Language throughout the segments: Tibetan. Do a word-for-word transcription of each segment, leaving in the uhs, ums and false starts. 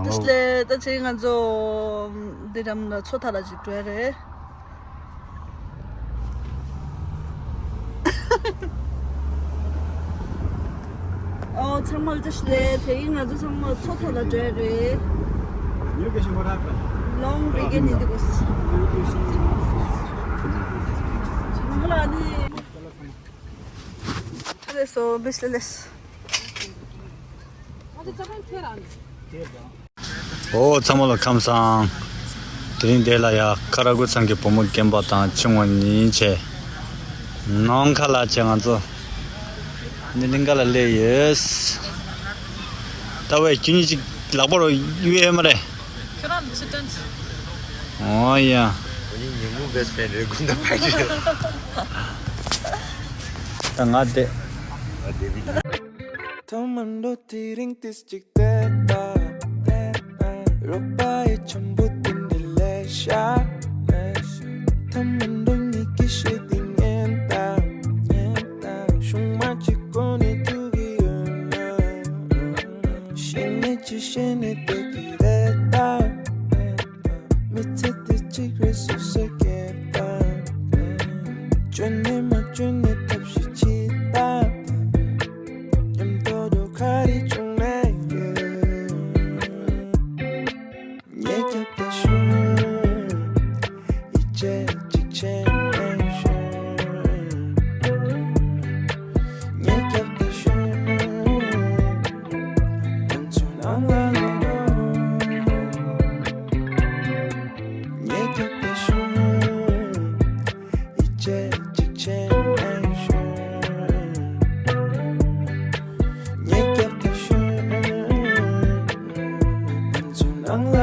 ཨོ། ལས་ད་ཆེ་ང་ཚོ་འདི་རམ་ལ་མཚོ་ཐ་ལ་ཅིག་འགྲོ་ཡ་རེད། ཨོ་ཚང་མ་ལ་ད་ལས་དེ་ཡིན་ང་ཚོ་ཚང་མ་མཚོ་ཐ་ལ་འགྲོ་ཡ་རེད། Long weekend in the bus. ང་ལ་ནི། ལས་སོ་བིས་ལས། ཨོ་ཚང་མ་ལ་ཁམས་བཟང་། དེ་རིང་འདི་ལ་ཡ་ཁ་ར་གུ་ཚང་གི་བུ་མོ་རྒན་པ་དང་ཆུང་བ་གཉིས་བྱས། ནང་ཁ་ལ་བྱས་ང་ཚོ། འདི་གླིང་ག་ལ་སླེབས་ཡོད། ད་བས་ཁྱོད་གཉིས་ཅིག་ལག་པ་རུ་གཡུག་ཡས་མ་རེད། ཁྱོད་རང་འདི་ཕྱི་དོན་ཅི། ཨོ་ཡ། ཨོ་ནི་ཉིན་མོ་བེས་ཕྲེན་རེད་དགོངས་དག་ཕ་གི། ད་ང་བསྡད། ང་བསྡད་མི། ཐ་མ་འགྲོ་དེ་རིང་ཏིས་ཅིག་བསྡད་པ། རོགས་པ་ཡི་འཆམ་པོ་དེ་འདྲ་ལས་ཤ། ཐ་མ་འགྲོ་ཉིད་ཀྱི་ཤེས་དེ་ཉན་དང་། ཤུང་མ་གཅིག་གོ་ནས་ཐུག་གི་ཡོད་ན། ཤེས་ནས་ཅི་ཤེས་ནས་བསྡད་ཀྱི་རེད་ད། མི་ཚེ་འདི་གཅིག་རེད་སུ་ཟེར་སྐད་དང་། བཅོས་ནས་མ་བཅོས་ནས་ཐབས་ཤེས་བྱེད་དང་། མཉམ་དུ་འགྲོ་ག་རེ་བྱུང་ན་ཡོད། ཉེ་རྒྱབ་ཏུ་ཤོག་ཡིད་ཆེས་གཅིག་བྱས་ནས་ཤོག་ཉེ་རྒྱབ་ཏུ་ཤོག་ང་ཚོ་ནང་ལ་ལོག་རོགས། ཉེ་རྒྱབ་ཏུ་ཤོག་ཡིད་ཆེས་གཅིག་བྱས་ནས་ཤོག་ཉེ་རྒྱབ་ཏུ་ཤོག་ང་ཚོ་ནང་ལ་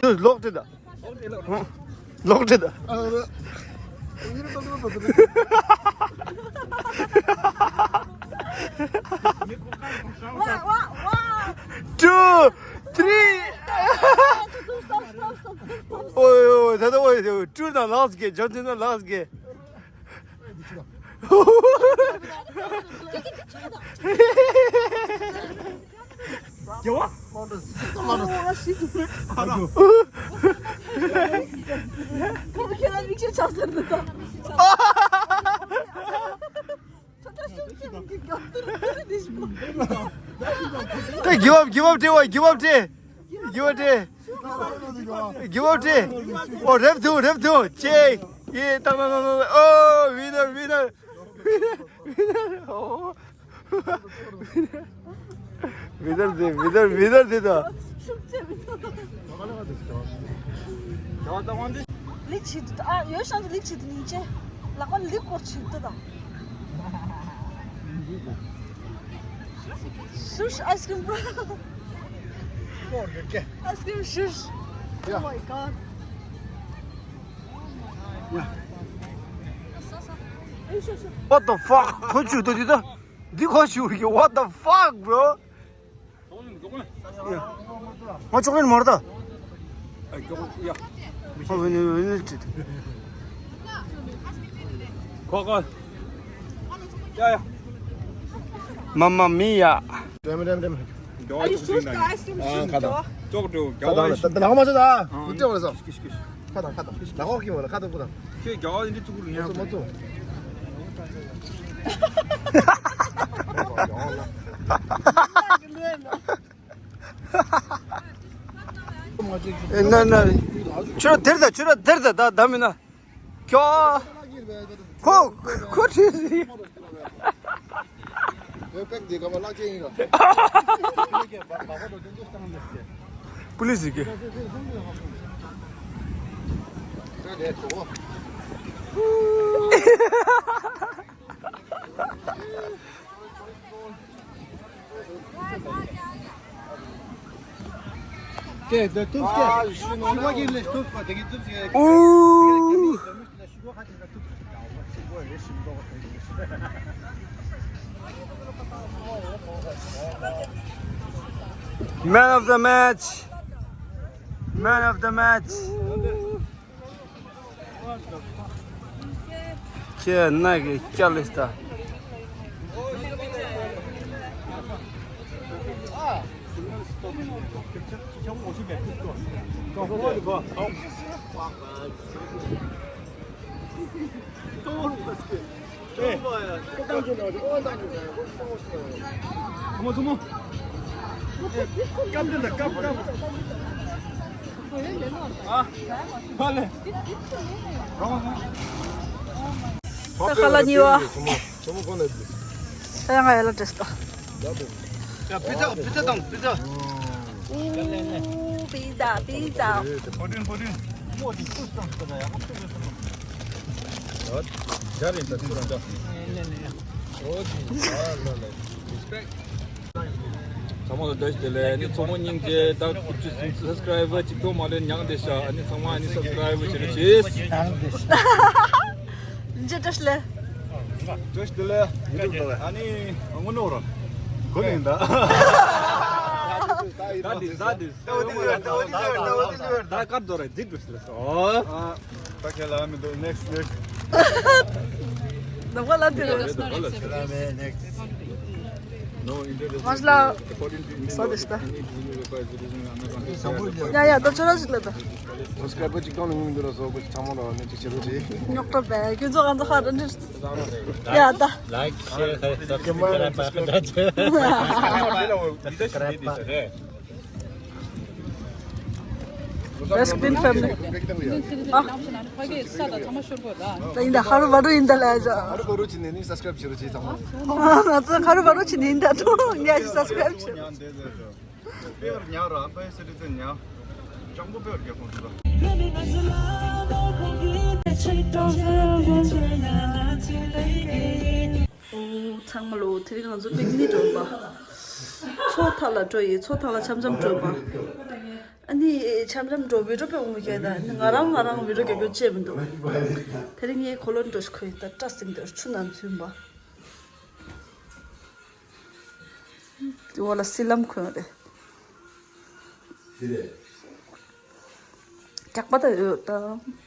ལོག་རོགས། ལོག་དེ་ད། ལོག་དེ་ད། Two, three. ཨོ་ཡོ་ད་ད་ཨོ་ཡོ། ཊུ་ན་ལགས་གེ། ཇོན་ཊི་ན་ལགས་གེ། རྒྱལ་བ། ཁོང་ཁྱེད་རང་མིག་ཤེལ་ཆགས་ཟེར་འདུག་ད། ད་give up, give up སྤྲད་བ། give up སྤྲད། give up སྤྲད། give up སྤྲད། ཨོ་རེབ་ཐུང་རེབ་ཐུང་ཅེ། ཡེ་ཏག་ཏག་ཏག་ཏག། ཨོ་winner, winner, winner, winner. ཨོ། winner དེ། winner, winner དེ་ད། ལིག་ཆི་ཏུ། ཨ་ཡོད་ཤང་དུ་ལིག་ཆི་ཏུ་ནི་ཅེ། ལག་པ་ལིག་སྐོར་ཆི་ཏུ་ད། ཤུཤ། ice cream པོ། ice cream ཤུཤ། Oh my god. What the fuck? ཁོ་ཆུ་ཏུ་དེ་ད། འདི་ཁོ་ཆུ་གི། what the fuck, bro? ང་ཅོག་ལེན་མོར་ད། ཁོ་བི་ནི་བི་ནི་ཅིག་ཁོ་ཁོ། ཡ་ཡ། མ་མ་མི་ཡ། རེམ་རེམ་རེམ། ཨ་ནི་ཤུཤ་ག་ice cream ཤུཤ་ཀྱོ། ཅོག་ཏུ་ཀྱོ། ད་ལག་མ་ཆོད་ད། ཨ། ཀུ་ཏེ་བ་ལ་སོ། ཁ་དང་ཁ་དང་། ལག་འོག་གི་བ་ལ་ཁ་དང་ཁུ་དང་། ཁྱོད་རྒྱ་བ་འདི་ཚུགས་རུ་ཉག་མ་ཚུགས། ཨེ་ན་ན། ཆུ་ར་དེར་ད། ཆུ་ར་དེར་ད། ད་ད་མི་ན། ཁྱོ། ཁོ་ཁོ་ཁྲིད་ཟིན། པུ་ལིས་ཟིག Man of the match. Man of the match. ཁྱེད་ན་གི་ཅ་ལིས་ད། ཁ་ལ་ཉི་བ། ད་ཡང་ང་ཡ་ལ་བྲེས་ཏོ། ཡ། པི་ཙ། པི་ཙ་དང་པི་ཙ། ཨུ། པི་ཙ། པི་ཙ། ཕོ་ཏིན། ཕོ་ཏིན། མོ་དེ་སུ་སམ་སོ་ན་ཡ་ཁོ་སུ་སུ་སུ། ཡ། རེད་ད། ཐུག་རང་ད། ཨོ་དེ། ལ་ལ་ལ། རི་སི་པེག་ཚང་མ་ལ་བཀྲ་ཤིས་བདེ་ལེགས། ཨ་ནི་ཚང་མ་སྙིང་རྗེ། ད་ཁུ་ཆུ་སུ་སབ་སི་ཀ་རའི་བར་གཅིག་ཐོག་མ་ལས་ཉག་བསྡད་ཤག་ཨ་ནི་ཚང་མ་ཨ་ནི་སབ་སི་ཀ་རའི་བར་བྱེད་རོགས་བྱེད། ལན་ཅི་བཀྲ་ཤིས་ལེ། བཀྲ་ཤིས་བདེ་ལེགས། ཨ་ནི་དངོས་གནས་རང་གོ་ནས་ད། ད་འདི་ད་འདི། ད་འདི་ད་འདི་ད་འདི་ད་འདི། ད་ཀར་དོ་རེད། འདི་འདུག་ཟེར་སོ། ད་ཁྱེད་ལ་མི་འདུག next next. ནམ་ག་ལ་དེ་རེད། next. མ་ལ། ས་དེ་ཤི་ད། ཡ་ཡ། ད་ཆོ་ར་ཞིག་ལ་ད། སབ་སི་ཀ་རའི་བར་གཅིག་བཏང་ནས་ངུ་མི་འདུག་ར་སོ། ཁོ་ཚང་མ་ར་ནི་ཅིག་བྱེད་རོགས་བྱེད། རྙོག་དྲ་བས་ཁྱོད་ཚོ་གང་ཚོ་ཧ་ར་འདྲི། ཡ་ད། like, share, subscribe. Best Green Family. ཨ། ད་ཡིན་ད། ཧ་རུ་བ་རུ་ཡིན་ད་ལ་ཡ། ཧ་རུ་བ་རུ་ཅི་ནས་ནི་སབ་སི་ཀ་རའིབ་བྱེད་རོགས་བྱེད་ཚང་མ། ང་ཚོ་ཧ་རུ་བ་རུ་ཅི་ནས་ཡིན་ད། ཐུགས་ཉག་ཞིག་སབ་སི་ཀ་རའིབ་བྱེད། པེར་ཉག་ར་པའི་སི་ཏི་ཛན་ཉག་ཅང་པོ་པེར་རྒྱལ་ཁོངས་ཚོ་ད། ཨོ། ཚང་མ་ལོ། དེ་རིང་ང་ཚོ་པིག་ནིག་འགྲོ་པ། མཚོ་ཐོག་ལ་འགྲོ་ཡི། མཚོ་ཐོག་ལ་འཆམ་འཆམ་འགྲོ་པ། ཨ་ནི་འཆམ་འཆམ་འགྲོ་བི་ཌི་ཡོ་དཔེ་འོང་མི་ཁྱེད་ད། ང་རང་ང་རང་བི་ཌི་ཡོ་རྒྱག་རྒྱུ་བྱེད་མི་འདུག་དེ་རིང་ངའི་གོ་ལོན་འགྲོ་ཞིག་ཁོས་ད་སྐྲ་སྲིང་དེར་ཆུ་ནང་ཚུན་པ། དེ་འོག་ལ་སི་ལམ་ཁོན་རེད། རྒྱག་པ་ད་ཡོད་ད།